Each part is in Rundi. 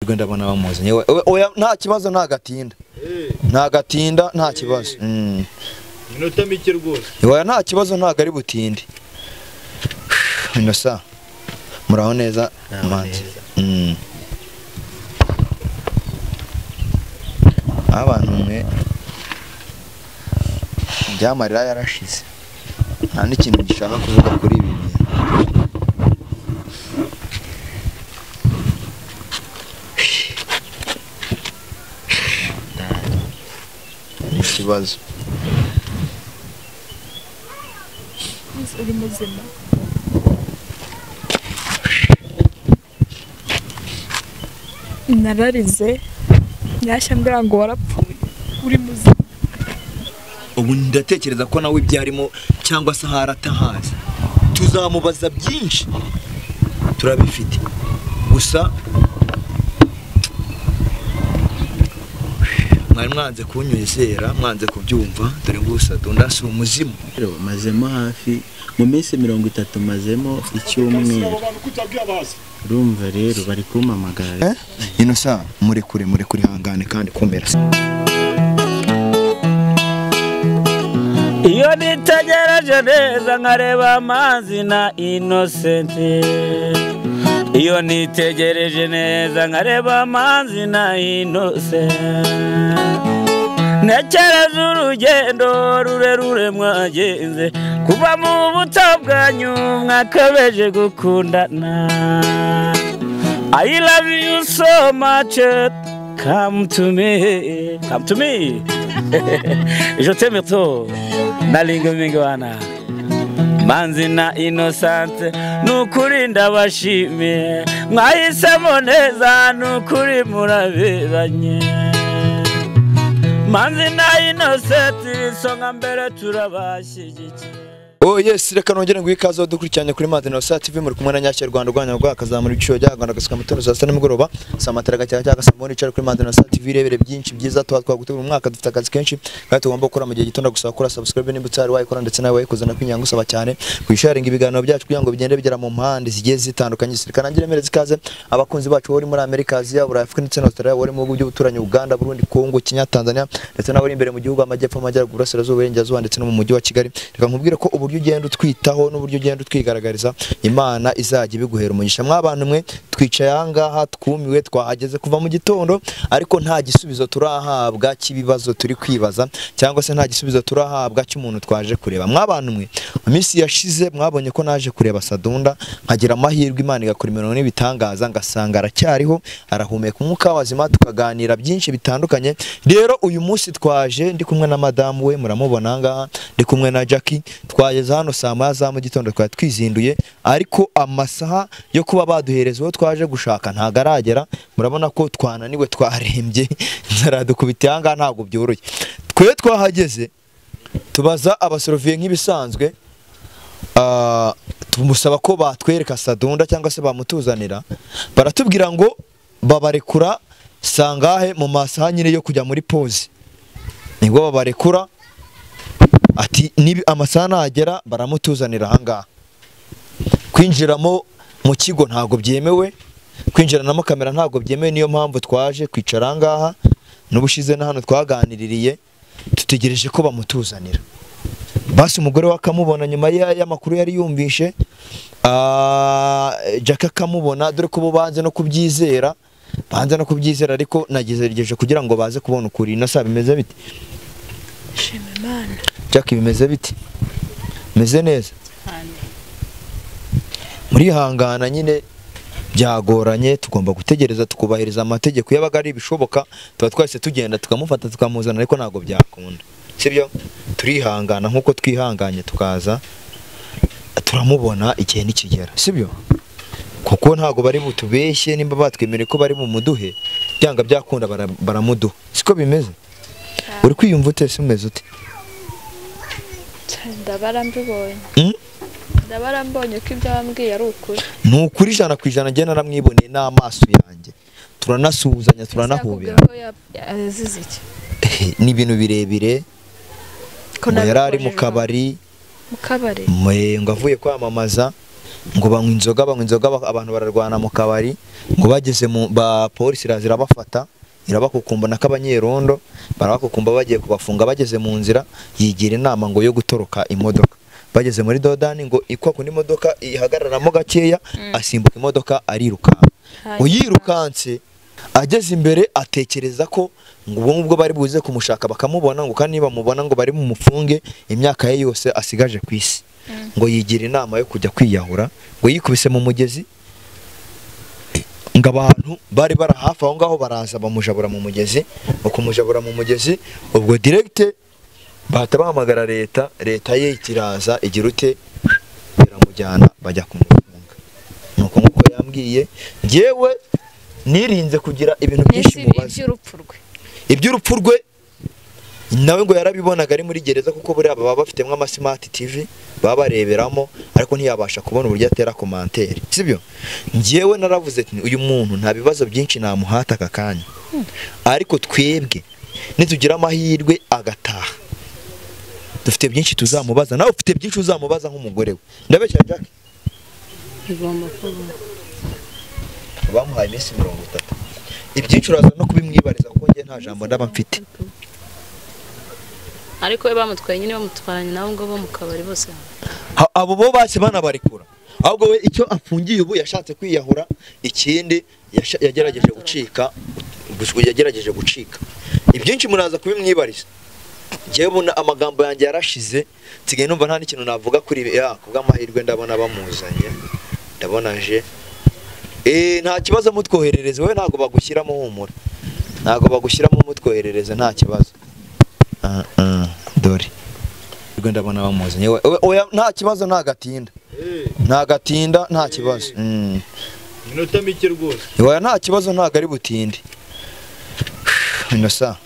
amahirwe ndabona bamuzanye. Oya nta kibazo, nta gatinda. Nta gatinda, nta kibazo. Minota mike rwose. Oya nta kibazo, ntago ari butinde. Inosa. Muraho neza manzi. Abantu mwe byamarira yarashize. Nta n'ikintu gishaka kuvuga kuri ibi bintu. Ni ikibazo. Uri muzima. Nararize nyashya mbwira ngo warapfuye. Uri muzima. Ubu ndatekereza ko nawe ibyarimo cyangwa se haratahaza. Tuzamubaza byinshi turabifite. Gusa mwari mwanze kunywezera, mwanze kubyumva, dore ngo Sadunda si umuzimu. Mazemo hafi mu minsi 30 mazemo icyumweru. Urumva rero bari kumpamagara. Inosa murekure murekure hangane kandi komera. Iyo nitegereje neza nkareba amazi na Innocent. Iyo nitegereje neza nkareba amazi na Innocent. Ntekereza urugendo rurerure mwagenze kuva mu buto bwanyu mwakabeje gukundana. I love you so much, come to me, come to me. Je t'aime trop, nalinga mingwana. Manzi na Innocent nukuri ndabashimiye, mwahisemo neza nukuri muraberanye. Manzi na Innocent isonga mbere turabashyigikiye. Oh yes, reka nongere ngo ikaze dukurikiranye kuri Manzi na Innocent TV muri kumwe na Nyashya Rwanda rwanya rwa kazamura ibiciro bya Rwanda gasuka mutondo saa sita nimugoroba saa matara gacya cyangwa saa mboni icara kuri Manzi na Innocent TV rebere byinshi byiza tuba twagutegura mu mwaka. Dufite akazi kenshi kandi tugomba gukora mu gihe gito. Ndagusaba gukora subscribe nimba utari wayikora ndetse nawe wayikoze na kwinyanga usaba cyane kwisharinga ibiganiro byacu kugira ngo bigende bigera mu mpande zigiye zitandukanye. Reka nangire mereze ikaze abakunzi bacu bari muri Amerika, Aziya, Burayi, Afrika ndetse na Australia, bari mu bihugu by'ubuturanyi Uganda, Burundi, Kongo, Kenya, Tanzania ndetse n'abari imbere mu gihugu amajyepfo, amajyaruguru, Burasirazuba, Uburengerazuba ndetse no mu mujyi wa Kigali. Reka nkubwire ko uburyo ugenda utwitaho n'uburyo ugenda utwigaragariza Imana izajya ibiguhera umugisha. Mwabantu mwe twicaye ahangaha twumiwe, twahageze kuva mu gitondo ariko nta gisubizo turahabwa cy'ibibazo turi kwibaza cyangwa se nta gisubizo turahabwa cy'umuntu twaje kureba. Mwabantu mwe mu minsi yashize mwabonye ko naje kureba Sadunda nkagira amahirwe Imana igakora imirimo n'ibitangaza ngasanga aracyariho arahumeka umwuka wazima tukaganira byinshi bitandukanye. Rero uyu munsi twaje ndi kumwe na madamu we muramubona ahangaha, ndi kumwe na Jackie. Twageze hano saa moya za mu gitondo twari twizinduye ariko amasaha yo kuba baduhereza uwo twaje gushaka ntago aragera. Murabona ko twananiwe twarembye, inzara dukubita ahangaha ntabwo byoroshye. Twe twahageze tubaza abasoroviye nk'ibisanzwe, tumusaba ko batwereka Sadunda cyangwa se bamutuzanira, baratubwira ngo babarekura sangahe mu masaha nyine yo kujya muri pause nibwo babarekura. Ati nibi amasaha nagera baramutuzanira ahangaha. Kwinjiramo mu kigo ntago byemewe, kwinjiranamo kamera ntago byemewe, niyo mpamvu twaje kwicara ahangaha. N'ubushize na hano twaganiririye tutegereje ko bamutuzanira. Basi umugore wakamubona nyuma y'amakuru yari yumvishe, Jack akamubona, dore ko bo banze no kubyizera, banze no kubyizera ariko nagezeregeje kugira ngo baze kubona ukuri. Inosa bimeze bite? Shima Imana. Jack bimeze bite? Meze neza. Murihangana nyine byagoranye, tugomba gutegereza tukubahiriza amategeko. Yabaga ari ibishoboka tuba twese tugenda tukamufata tukamuzana ariko ntago byakunda. Sibyo? Turihangana nkuko twihanganye tukaza turamubona igihe nikigera. Sibyo? Kuko ntago bari butubeshye nimba batwemereye ko bari mu muduhe byanga byakunda baramuduha. Siko bimeze? Uri kwiyumva ute se umeze ute? Ndabara mbibonye. Ndabara mbonye ko ibyo bambwiye ari ukuri. Ni ukuri 100% njye naramwiboneye n'amaso yanjye. Turanasuhuzanya turanahobera. Ni ibintu birebire. Yari ari mu kabari. Mu kabari. Ngo avuye kwamamaza Ngo banywa inzoga abantu bararwana mu kabari, ngo bageze mu ba polisi irabafata irabakukumba n'akabanyerondo barabakukumba bagiye kubafunga. Bageze mu nzira yigira inama ngo yo gutoroka imodoka. Bageze muri Dodani ngo ikwa kundi imodoka ihagararamo gakeya, asimbuka imodoka arirukanka. Uyirukanse ageze imbere atekereza ko ngo ubwo ngubwo bari buze kumushaka bakamubona, ngo kandi bamubona ngo bari mumufunge imyaka ye yose asigaje ku isi. Ngo yigira inama yo kujya kwiyahura, ngo yikubise mu mugezi, ngo abantu bari bara hafi aho ngaho baraza bamujabura mu mugezi. Bakumujabura mu mugezi ubwo direct bahita bahamagara leta, leta ye ikiraza igira ute iramujyana bajya kumufunga. Nuko nkuko yambwiye njyewe nirinze kugira ibintu byinshi mubaza iby'urupfu rwe nawe ngo yarabibonaga ari muri gereza, kuko buriya baba bafitemo ama smart TV baba bareberamo, ariko ntiyabasha kubona uburyo atera commentaire, sibyo? Njyewe naravuze ati uyu muntu nta bibazo byinshi namuhata aka kanya, ariko twebwe nitugira amahirwe agataha dufite byinshi tuzamubaza, nawe ufite byinshi uzamubaza nk'umugore we. Ndabeshya Jack? Bigomba kuba bamuhaye iminsi 30. Ibyinshi uraza no kubimwibariza kuko njye nta jambo ndaba mfite. Ariko we bamutwaye nyine bamutwaranye nabo ngo bo mu kabari bose. Abo bo base banabarekura. Ahubwo we icyo afungiye ubu yashatse kwiyahura, ikindi yagerageje gucika, yagerageje gucika. Ibyinshi muraza kubimwibariza. Njyewe ubona amagambo yanjye yarashize, nsigaye numva nta n'ikintu navuga kuri ya kubw'amahirwe ndabona bamuzanye. Ndabona je nta kibazo mutwoherereze, wewe ntago bagushyiramo humura. Ntago bagushyiramo mutwoherereze nta kibazo. Dore ndabona bamuzanye. Oya nta kibazo, nta gatinda. Nta gatinda nta kibazo. Minota mike rwose. Oya nta kibazo ntago ari butinde. Inosa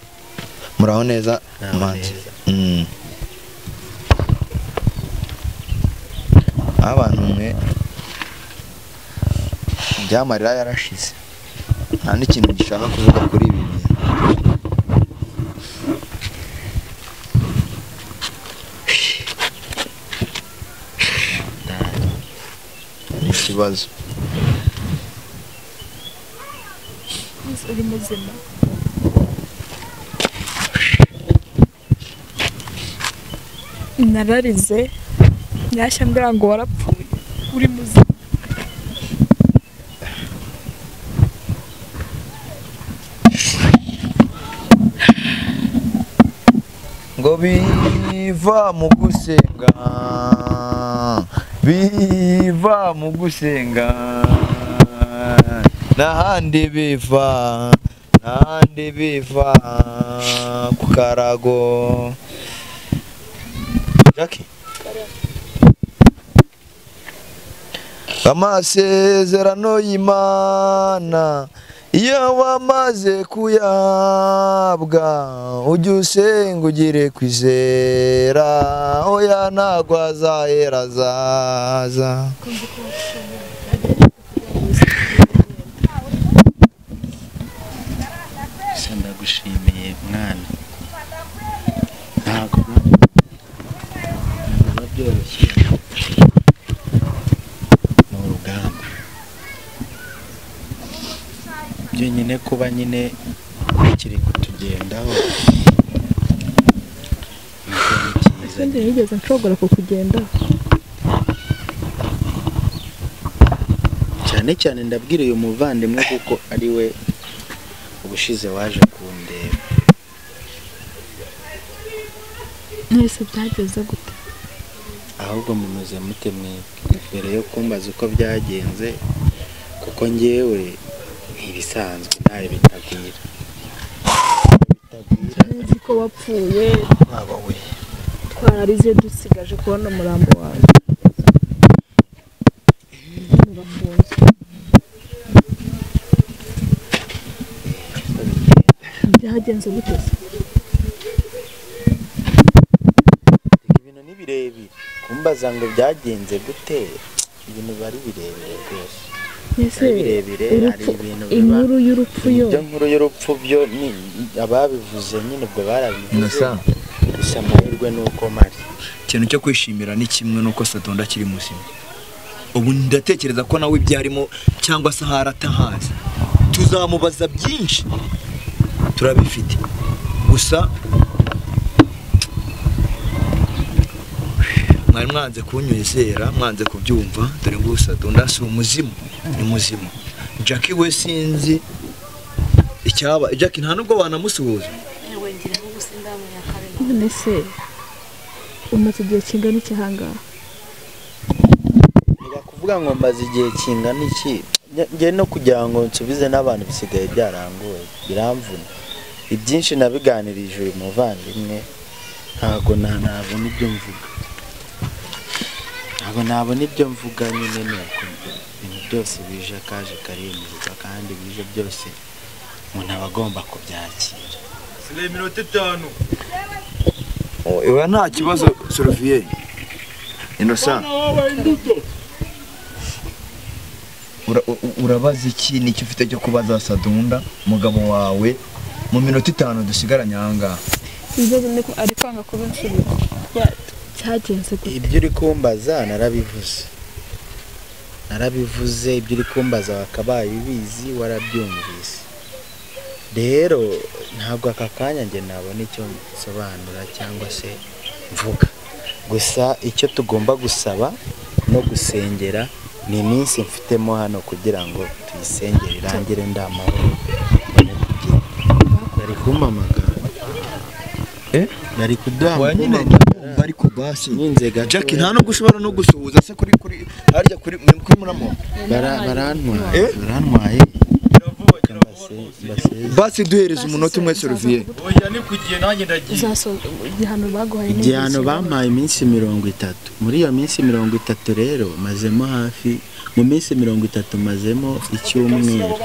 muraho neza manzi. Abantu mwe byamarira yarashize. Nta n'ikintu gishaka kuvuga kuri ibi bintu. Ikibazo. Uri muzima? Nararize nyashya mbwira ngo warapfuye. Uri muzima? Ngo biva mu gusenga, biva mu gusenga, n'ahandi biva, n'ahandi biva ku karago. Jackie, amasezerano y'Imana iyo wamaze kuyabwa ujye usenga ugire kwizera, oya ntago azahera azaza. Ndagushimiye mwana, ntago biba byoroshye, ni urugamba byonyine kuba nyine kiri kutugendaho. Kandi nigeze nshobora kukugendaho cyane cyane ndabwira uyu muvandimwe kuko ari we ubushize waje kundeba. Nese byageze gute? Ahubwo mumeze mute mwebwe mbere yo kumbaza uko byagenze, kuko njyewe ntibisanzwe ntaye bitagwira. Nzi ko wapfuye mwaba we twararize dusigaje kubona umurambo wawe. Byagenze gute? Ibintu ni birebire kumbaza ngo byagenze gute, ibintu bari birebire rwose. Birebire ari ibintu biba inkuru y'urupfu yo. Ibyo nkuru y'urupfu byo ni ababivuze nyine ubwo barabivuze. Gusa amahirwe nuko mari ikintu cyo kwishimira ni kimwe nuko Sadonda akiri muzima. Ubu ndatekereza ko nawe ibyarimo cyangwa se haratahazi. Tuzamubaza byinshi turabifite. Gusa mwari mwanze kunywezera, mwanze kubyumva, dore ngo Sadunda si umuzimu, ni muzima. Jackie we sinzi icyaba, Jackie nta nubwo wanamusuhuza. None se umaze igihe kingana iki ahangaha? Kuvuga ngo maze igihe kingana iki, nge no kugira ngo nsubize n'abantu bisigaye byarangoye, biramvuna. Ibyinshi nabiganirije uyu muvandimwe, ntago nabona ibyo mvuga. Ntago nabona ibyo mvuga nyine, nuko ibintu byose bije kaje karemerwa, kandi bije byose umuntu aba agomba kubyakira. Sigaye iminota 5. Oya nta kibazo Sylvie. Innocent. Urabaza iki nicyo ufite cyo kubaza Sadunda mugabo wawe mu minota 5 dusigaranye ahangaha? Ibibazo niko ari kwanga kubinsubiza. Cyagenze gute? Ibyo uri kumbaza narabivuze. Narabivuze, ibyo uri kumbaza wakabaye ubizi, warabyumvise. Rero ntabwo aka kanya nge nabona icyo nsobanura cyangwa se mvuga. Gusa icyo tugomba gusaba no gusengera ni iminsi mfitemo hano kugira ngo tuyisengere irangire ndamahoro. Bari kumpamagara. Bari kuduha nyine bari ku basi. Jackie nta nubwo ushobora no gusuhuza se kuri harya kuri muramo. Barantwaye. Barantwaye. Basi duhereza umunota umwe Sylvie. Oya ni kugiye nanjye ndagiye. Igihano baguhaye ni igihano bampaye iminsi 30. Muri iyo minsi 30 rero mazemo hafi mu minsi 30 mazemo icyumweru.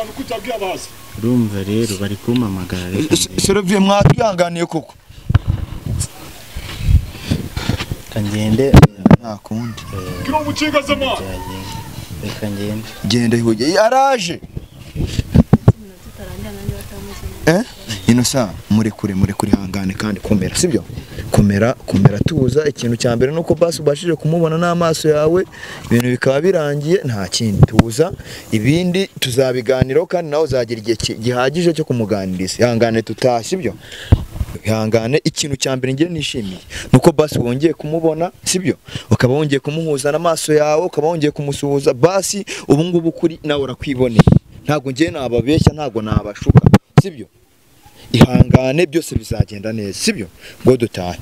Urumva rero bari kumpamagara reka. Sylvie mwatwihanganiye koko. Kangende nta kundi. Kiro mukinga zama. Reka ngende. Gende huye araje. Innocent murekure hangane kandi komera, sibyo? Komera tuza. Ikintu cya mbere nuko basi ubashije kumubona n'amaso yawe, ibintu bikaba birangiye, nta kindi. Tuza, ibindi tuzabiganiraho kandi nawe uzagira igihe gihagije cyo kumuganiriza. Ihangane tutaha, sibyo? Ihangane. Ikintu cya mbere ngiye nishimiye nuko basi wongeye kumubona, sibyo? Ukaba wongeye kumuhuza n'amaso yawe, ukaba wongeye kumusuhuza. Basi ubu ngubu kuri nawe urakwiboneye. Ntago ngiye nababeshya, ntago nabashuka, sibyo? Ihangane byose bizagenda neza, sibyo? Ngo dutahe.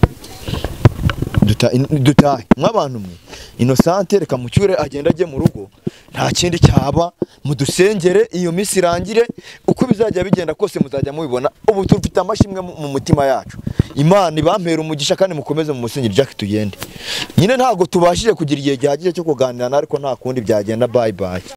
Dutahe mw'abantu mwe. Innocent reka mucyure agenda ajye mu rugo, nta kindi cyaba, mudusengere iyo minsi irangire, uko bizajya bigenda kose muzajya mubibona. Ubu tufite amashimwe mu mutima yacu. Imana ibampera umugisha kandi mukomeze mu musengere. Jack tugende. Nyine ntago tubashije kugira igihe gihagije cyo kuganira, ariko nta kundi byagenda. Bye bye.